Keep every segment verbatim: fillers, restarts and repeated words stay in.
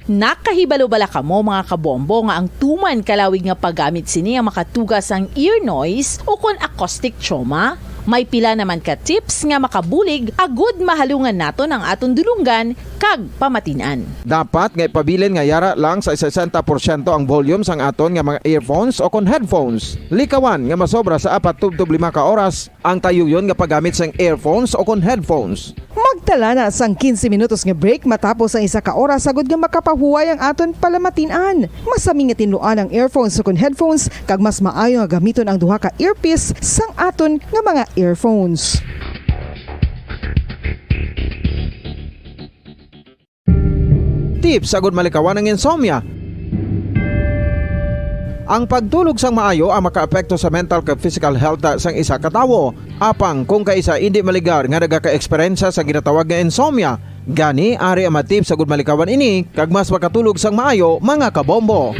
Nakahibalo bala kamo, mga kabombo, nga ang tuman ka lawig nga paggamit sini ang makatuga sang ear noise ukon acoustic trauma? May pila naman ka tips nga makabulig agud mahalungan naton ang aton dulonggan kag pamatin-an. Dapat nga ipabilin nga yara lang sa sesenta porsyento ang volume sang aton nga mga earphones o kon headphones. Likawan nga masobra sa apat tubtob lima ka oras ang tayuyon nga paggamit sang earphones o kon headphones. Magtala na sang quince minutos nga break matapos ang isa ka oras agud nga makapahuway ang aton palamatin-an. Masami nga tinluan ang earphones o kon headphones, kag mas maayo nga gamiton ang duha ka earpiece sang aton nga mga earphones. Tips agud malikawan ang insomnia. Ang pagtulog sang maayo ang makaapekto sa mental kag physical health sang isa ka tawo. Apang kung kaisa indi maligar nga nagaka-eksperyensya sa ginatawag nga insomnia, gani ari ang mga tips agud malikawan ini kag mas makatulog sang maayo, mga kabombo.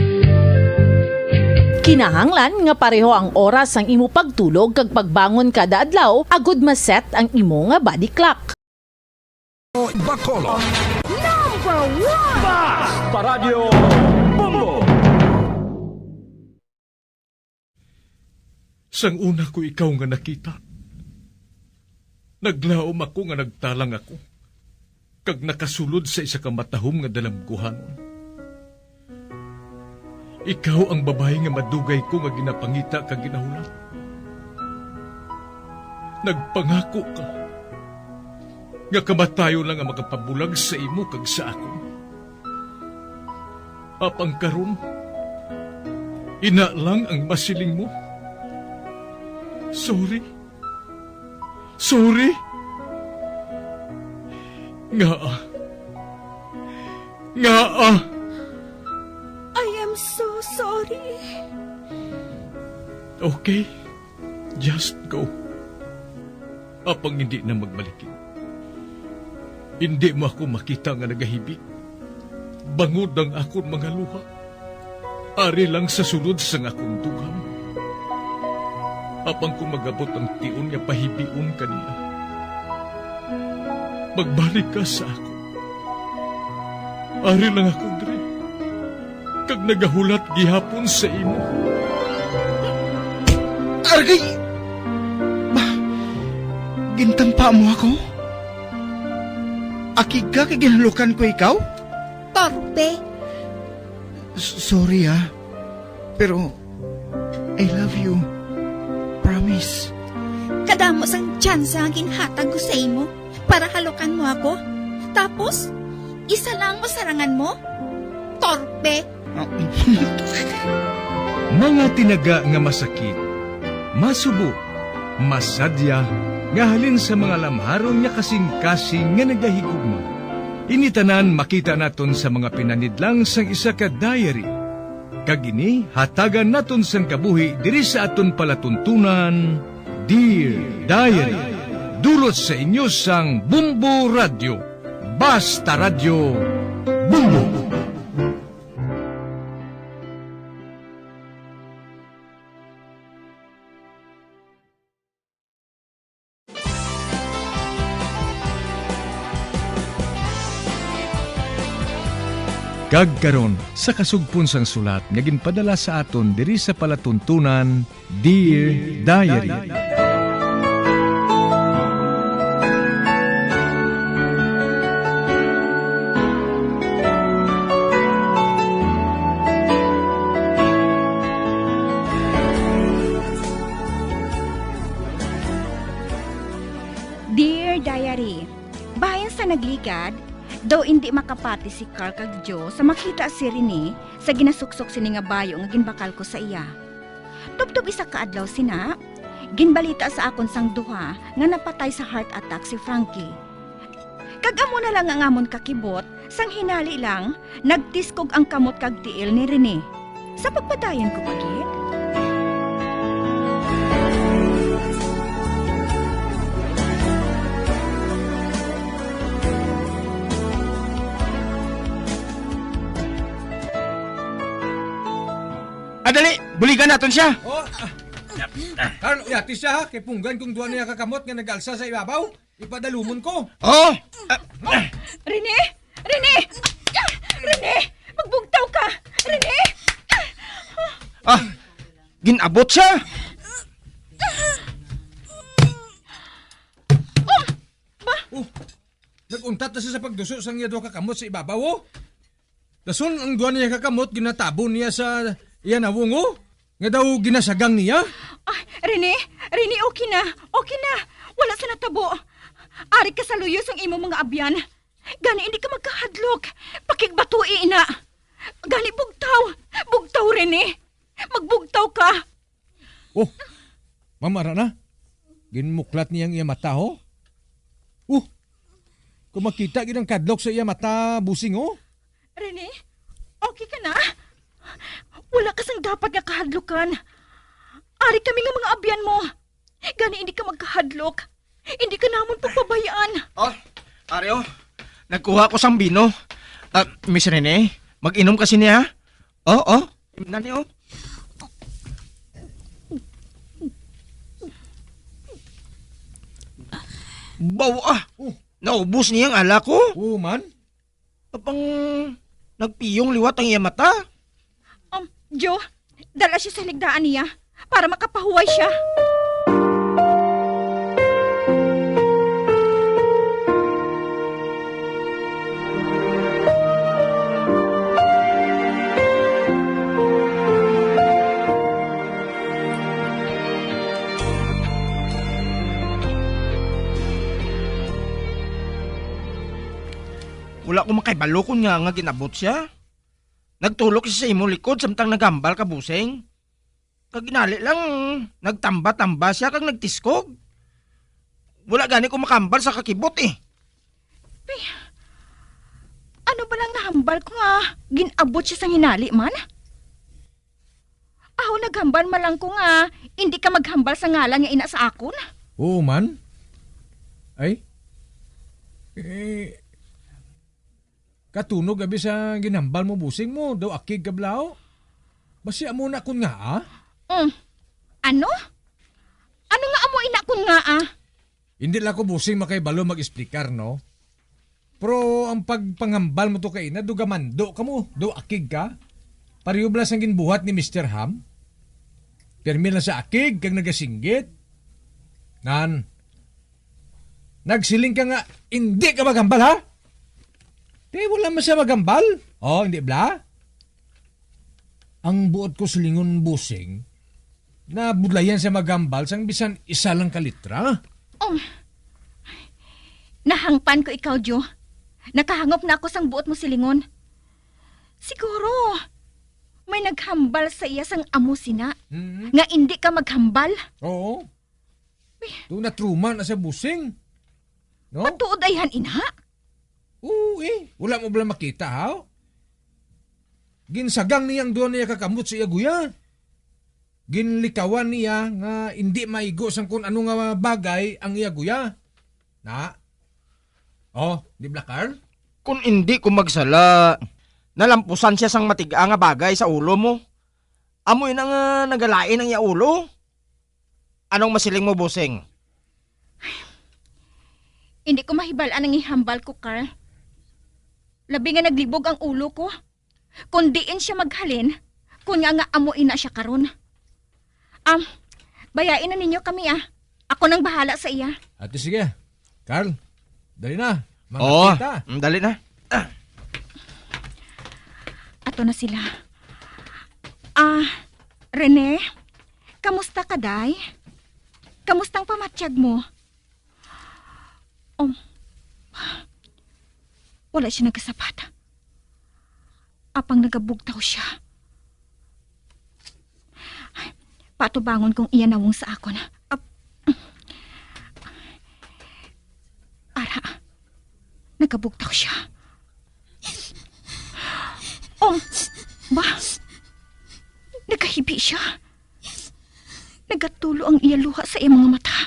Kinahanglan nga pareho ang oras sang imo pagtulog kag pagbangon kada adlaw agud ma-set ang imo nga body clock. Bacolod. Number one! Basta Radyo Bombo! Sang una ko ikaw nga nakita, naglaom ako nga nagtalang ako, kag nakasulod sa isa ka matahom nga dalamguhanon. Ikaw ang babayi nga madugay ko nga ginapangita kag ginahulat. Nagpangako ka nga kamatayon lang ang makapabulag sa imo kag sa akon. Apang karon, ina lang ang masiling mo. Sorry. Sorry. Ngaa? Ngaa? I am so sorry. Okay. Just go. Apang hindi na magbalikin. Hindi mo ako makita nga nagahibi. Bangod ang akon mga luha. Ari lang sa sulod sang akon dughan. Apang kung mag-abot ang tion nga pahibion ka niya, magbalik ka sa akon. Ari lang ako diri, kag nagahulat gihapon sa imo. Argay! Ba, gintampa mo ako? Akig ka kay ginhalukan ko ikaw? Torpe. S-, sorry, ah. Pero, I love you. Promise. Kadamo sang tsansa nga ginhatag ko sa imo para halukan mo ako. Tapos, isa lang masarangan mo? Torpe! Mga tinaga nga masakit, masubo, masadya, nga halin sa mga lamharon nga kasing-kasing nga nagahigugma. Ini tanan makita naton sa mga pinanidlang sang isa ka diary. Kag ini hatagan naton sang kabuhi diri sa aton palatuntunan, Dear Diary. Dulot sa inyo sang Bombo Radyo. Basta Radyo, Bombo! Kag karon, sa kasugpon sang sulat nga ginpadala sa aton diri sa palatuntunan, Dear Diary. Dear Diary, bahin sa nagligad, daw indi makapati si Carl kag Joe sa makita si Rene sa ginasuksok sini nga bayo nga ginbakal ko sa iya. Tubtob isa ka adlaw sina, ginbalita sa akon sang duha nga napatay sa heart attack si Frankie. Kag amo na lang ang amon kakibot, sang hinali lang, nagtiskog ang kamot kag tiil ni Rene. Sa pagpadayon ko pa gid. Ah, dali! Buligan naton siya! Oh, ah, Carl, uyati siya, ha? Kay punggan kong duha niya kakamot nga nag-alsa sa ibabaw. Ipadalumon ko. Oh! Ah, ah. Rene! Rene! Ah, Rene! Gin-abot siya. Oh, ba? Oh, nag-untat na siya sa pagduso sang iya duha ka kamot sa ibabaw, oh. Dason ang duha niya ka kamot ginatabon niya sa iya nawong, oh, nga daw ginasagang niya. Ah, Rene, Rene, okay na. Okay na. Wala sa natabo. Ari ka sa luyo sang imo mga abyan. Gani hindi ka magkahadlok. Pakigbatui ina. Gani bugtaw. Bugtaw, Rene. Magbugtaw ka. Oh, mama, ara na. Ginmuklat niya ang iya mata, ho? Oh, kung makita gid ang kadlok sa iya mata, busing, oh. Rene, okay ka na? Wala ka sang dapat nga kahadlukan. Ari kami nga mga abyan mo. Gani hindi ka magkahadlok. Hindi ka namon pagpabayaan. Oh, ari, oh. Nagkuha ko sang bino. Ah, Miss Rene, mag-inom ka sini, ha? Oh, oh. Nani, oh. Bawa, ah. Oh. Naubos niya ang alak ko. Oo man. Apang nagpiyong liwat ang iya mata. Um, Jo, dala siya sa ligdaan niya para makapahuway siya. Wala ko makahibalo kon ngaa nga gin-abot sia. Nagtulok sia sa imo likod samtang naghambal ka, Busing. Kag ginhali lang, nagtamba-tamba sia kag nagtiskog. Wala gani ko makahambal sa kakibot, eh. Pi-, ano bala ang nahambal ko nga gin-abot sia sang hinali man? Aho, naghambal man lang ko nga indi ka maghambal sa ngalan nga ina sa akon. Oo man. Ay. Eh, katunog abi sa ginhambal mo, Busing, mo daw akig ka bala, oh. Basi amo na kon ngaa? Mm. Ano? Ano nga amo ina kon ngaa? Hindi lang ko, Busing, makahibalo mag-explicar, no? Pero ang pagpanghambal mo to kay ina, daw gamando ka mo, daw akig ka. Pareho bala sang ginbuhat ni Mister Ham. Pirmi lang sa akig kag nagasinggit. Nan, nagsiling ka nga, "Indi ka maghambal, ha?" Di wala man siya maghambal. Oh, hindi bala? Ang buot ko silingon, Busing, nabudlayan siya maghambal sang bisan isa lang ka litra. Oh, nahangpan ko ikaw, Jo. Nakahangop na ako sang buot mo silingon. Siguro, may naghambal sa iya sang amo sina, Mhm. nga indi ka maghambal. Oo. Uy. Daw na-trauma na siya, Busing. No? Matuod ayhan, ina? Oo, eh. Wala mo bala makita, ha? Ginsagang niya ang duha niya ka kamot sa iya guya. Ginlikawan niya nga indi maigo sang kun ano nga bagay ang iya guya. Na? Oh, di bala, Carl? Kon indi ko magsala, nalampusan siya sang matig-a nga bagay sa ulo mo. Amo ina nga nagalain ang iya ulo. Anong masiling mo, Busing? Hindi ko mahibal-an ang ihambal ko, Carl. Labi nga naglibog ang ulo ko. Kon diin siya maghalin, kon nga nga amo ina siya karon. Am, bayain na ninyo kami, ah. Ako nang bahala sa iya. Ate, sige. Carl, dali na. Oo, Mangakita. Mm, dali na. Ah. Ato na sila. Ah, Rene, kamusta ka, day? Kamusta ang pamatyag mo? Um, wala siya nagasabat. Apang nagabugtaw siya. Patubangon kong iya nawong sa akon. Ap-, ara, nagabugtaw siya. Oh, ba? Nagahibi siya. Nagatulo ang iya luha sa iya mga mata.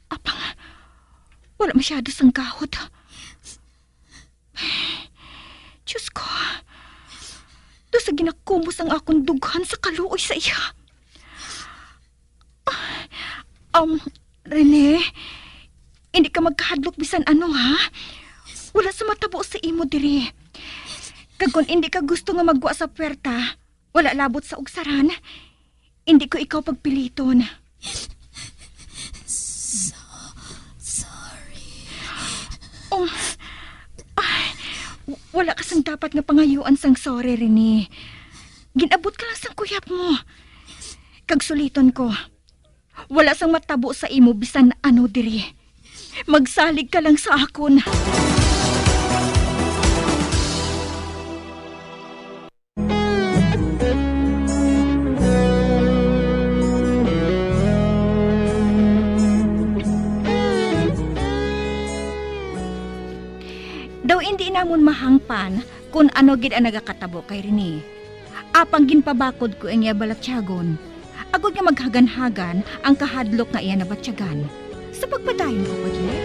Apang, wala masyado sang gahod. Diyos ko, daw sa ginakumos ang akon dughan sa kaluoy sa iya. Um, Rene, hindi ka magkahadlok bisan ano, ha? Wala sa matabo sa imo diri. Kag kung hindi ka gusto nga magwa sa puwerta, Wala labot sa ugsaran. Hindi ko ikaw pagpiliton. So, sorry. Um, ay, w- wala ka sang dapat nga pangayuan sang sorry, Rene. Gin-abot ka lang sang kuyap mo. Kag suliton ko, wala sang matabo sa imo bisan ano diri. Magsalig ka lang sa akon. Daw indi namon mahangpan kon ano gid ang nagakatabo kay Rene. Apang ginpabakod ko ang iya balatyagon, agod nga maghaganhagan ang kahadlok nga iya nabatyagan. Sa pagpadayon ko pa gid.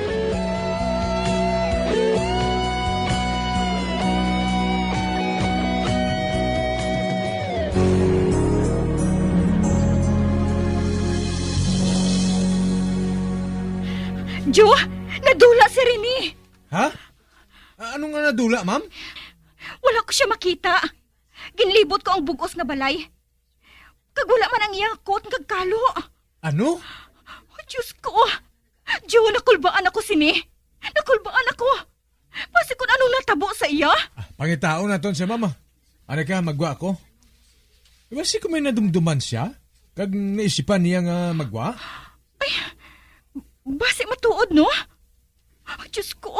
Jo, nadula si Rene. Ha? A- ano nga nadula, ma'am? Wala ko siya makita. Ginlibot ko ang bug-os nga balay. Kag wala man ang iyang coat kag kalo. Ano? Oh, Diyos ko. Jo, nakulbaan ako sini. Nakulbaan ako. Basi kung anong natabo sa iya. Ah, pangitaon naton siya, mama. Ano ka, magwa ako? Basi kung may nadumduman siya, kag naisipan niya nga magwa? Ay, basi matuod, no? Ay, Diyos ko,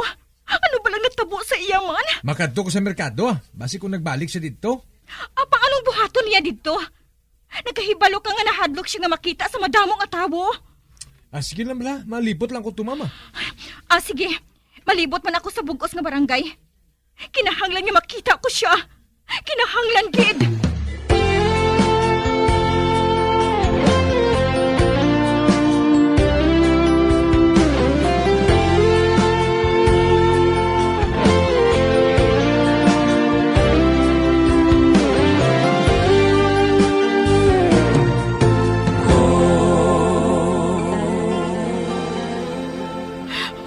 ano ba lang natabo sa iya man? Makadto ko sa merkado, ah. Basi kung nagbalik siya didto. Apang anong buhaton niya didto? Nagahibalo ka nga nahadlok siya nga makita sa madamo nga tawo. Ah, sige lang bala. Malibot lang ko to, mama. Ah, sige. Malibot man ako sa bug-os nga barangay. Kinahanglan nga makita ko siya. Kinahanglan gid.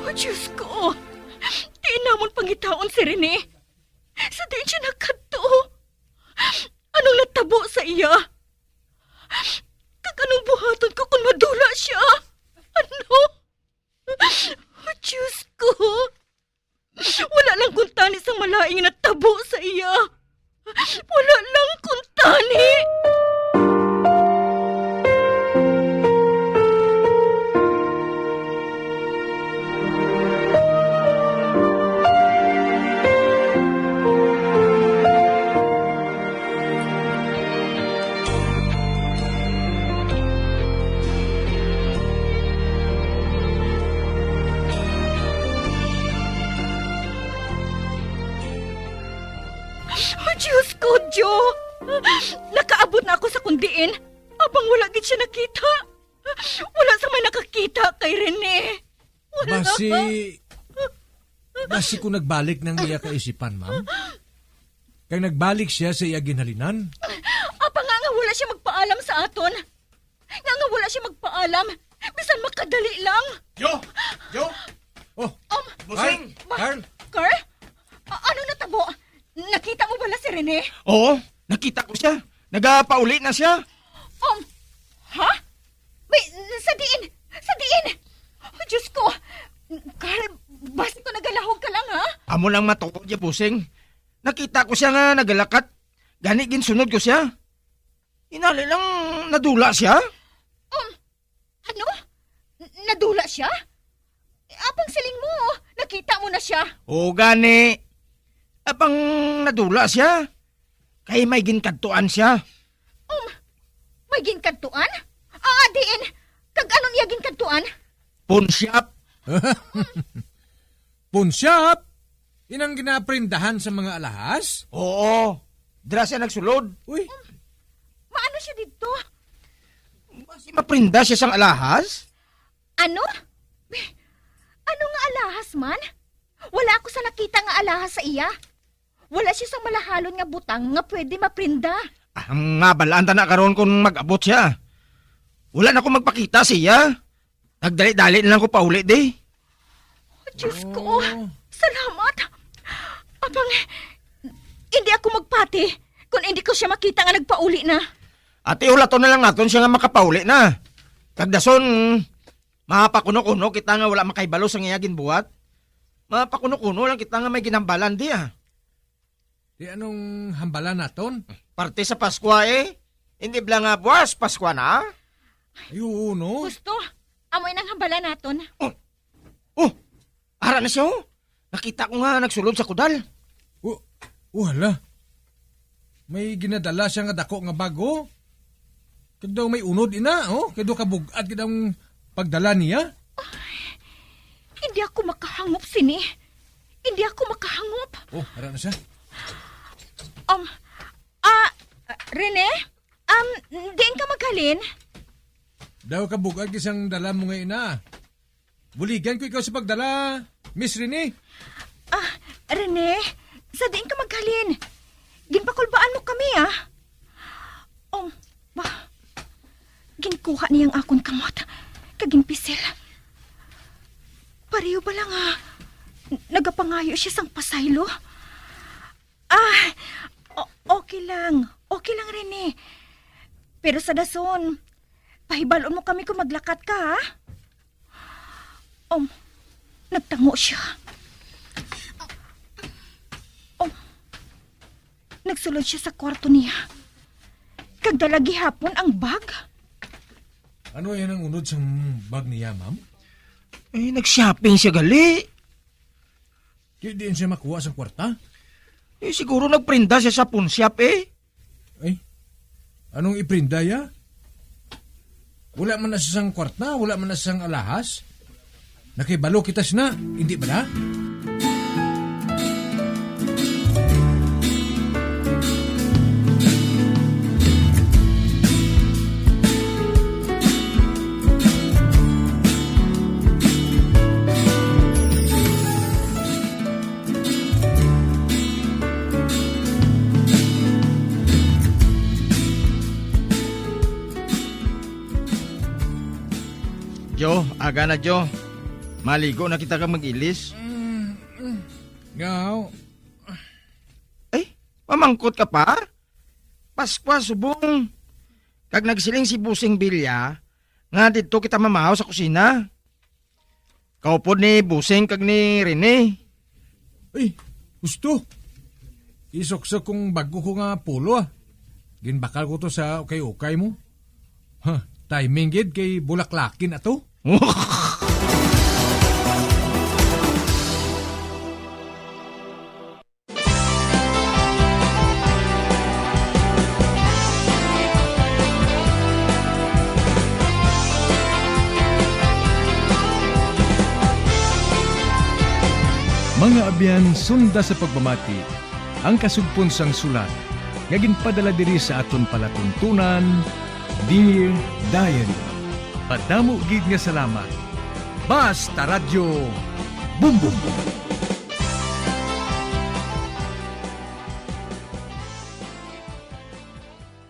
Oh, Diyos ko! Diin namon pangitaon si Rene. Sa diin siya nakadto? Anong natabo sa iya? Kag anong buhaton ko kung madula siya? Ano? Oh, Diyos ko! Wala lang kuntani sang malain nga natabo sa iya. Wala lang kuntani. Oh, Diyos ko, Jo! Nakaabot na ako sa kundiin. Apang wala gid siya nakita. Wala sa may nakakita kay Rene. Wala. Basi, basi kung nagbalik nang iya kaisipan, ma'am. Kay nagbalik siya sa iya ginhalinan. Apang nga, nga wala siya magpaalam sa aton. Nga, nga wala siya magpaalam. Bisan makadali lang. Jo! Jo! Oh, Um, Bossing! Carl! Carl! Carl? A- ano natabo? Nakita mo bala si Rene? Oo, nakita ko siya. Nagapauli na siya. Um, ha? May, sa diin? Sa diin? Oh, Diyos ko. Carl, basi ko nagalahog ka lang, ha? Amo lang matuod ya, Bossing. Nakita ko siya nga nagalakat. Gani ginsunod ko siya. Inali lang nadula siya. Um, ano? N- nadula siya? Apang siling mo, nakita mo na siya. O gani. Apang nadula siya. Kay may ginkadtuan siya. Um, may ginkadtuan? Ah, diin? Kag ano niya ginkadtuan? Pawnshop. Pawnshop? Inang ginaprindahan sa mga alahas? Oo. Dira siya nagsulod. Uy. Maano siya didto? Basi maprinda siya sang alahas? Ano? Ano nga alahas man? Wala ako sa nakita nga alahas sa iya. Wala siya sa malahalon nga butang nga pwede maprinda. Ah, nga balaan ta na karon kung mag-abot siya. Wala na ko magpakita siya. Nagdali-dali na lang ko pauli, di. Oh, Diyos ko. Oh. Salamat. Apang, hindi ako magpati. Kon indi ko sia makita nga nagpauli na. Ati, hulaton na lang naton sia nga makapauli na. Kag dason, mapakuno-kuno kita nga wala makahibalo sang iya ginbuhat. Mapakuno-kuno lang kita nga may ginhambalan di, ah. Di anong hambalan naton? Parte sa Paskwa, eh. Hindi bala nga buwas Paskwa na? Ay, oo, no? Gusto, amo inang hambalan naton. Oh, oh, ara na siya, oh. Nakita ko nga nagsulod sa kudal. Oh, oh, hala. May ginadala siya nga dako nga bag, oh. Kag daw may unod ina, oh. Kay daw kabug-at gid ang pagdala niya. Hindi ako makahangop sini. Hindi ako makahangop. Oh, ara na siya. Um, ah, Rene? Um, diin ka maghalin? Daw kabug-at gid sang dala mo nga ina. Buligan ko ikaw sa pagdala, Miss Rene. Ah, Rene, sa diin ka maghalin? Ginpakulbaan mo kami, ah. Um, ba, ginkuha niya ang akon kamot, kag ginpisil. Pareho bala nga nagapangayo siya sang pasaylo. Ah, o-, okay lang. Okay lang, Rene. Pero sa dason, pahibalon mo kami kung maglakat ka, ha? Um, nagtango siya. Um, nagsulod siya sa kwarto niya. Kag dala gihapon ang bag. Ano yan ang unod sang bag niya, ma'am? Eh, nag-shopping siya gali. Di diin siya makuha sang kwarta? Eh, siguro nagprenda siya sa pawnshop, eh. Ay, anong iprinda ya? Wala man na sang kwarta, wala man na sang alahas. Nakibalo kita sina, hindi ba na? Jo, aga na, Jo. Maligo na kita ka mag-ilis. Mm, mm. Ngaw. Ay, mamangkot ka pa? Paskwa subong. Kag nagsiling si Busing Bilya nga didto kita mamahaw sa kusina. Kaupod ni Busing kag ni Rene. Ay, husto. Isuksok kong bag-o ko nga polo, ah. Ginbakal ko to sa ukay-ukay mo. Ha, timing gid kay bulaklakin ato. Mga abyan, sunda sa pagpamati ang kasugpon sang sulat nga ginpadala diri sa aton palatuntunan, Dear Diary. Madamo gid nga salamat. Basta Radyo, Bumbong!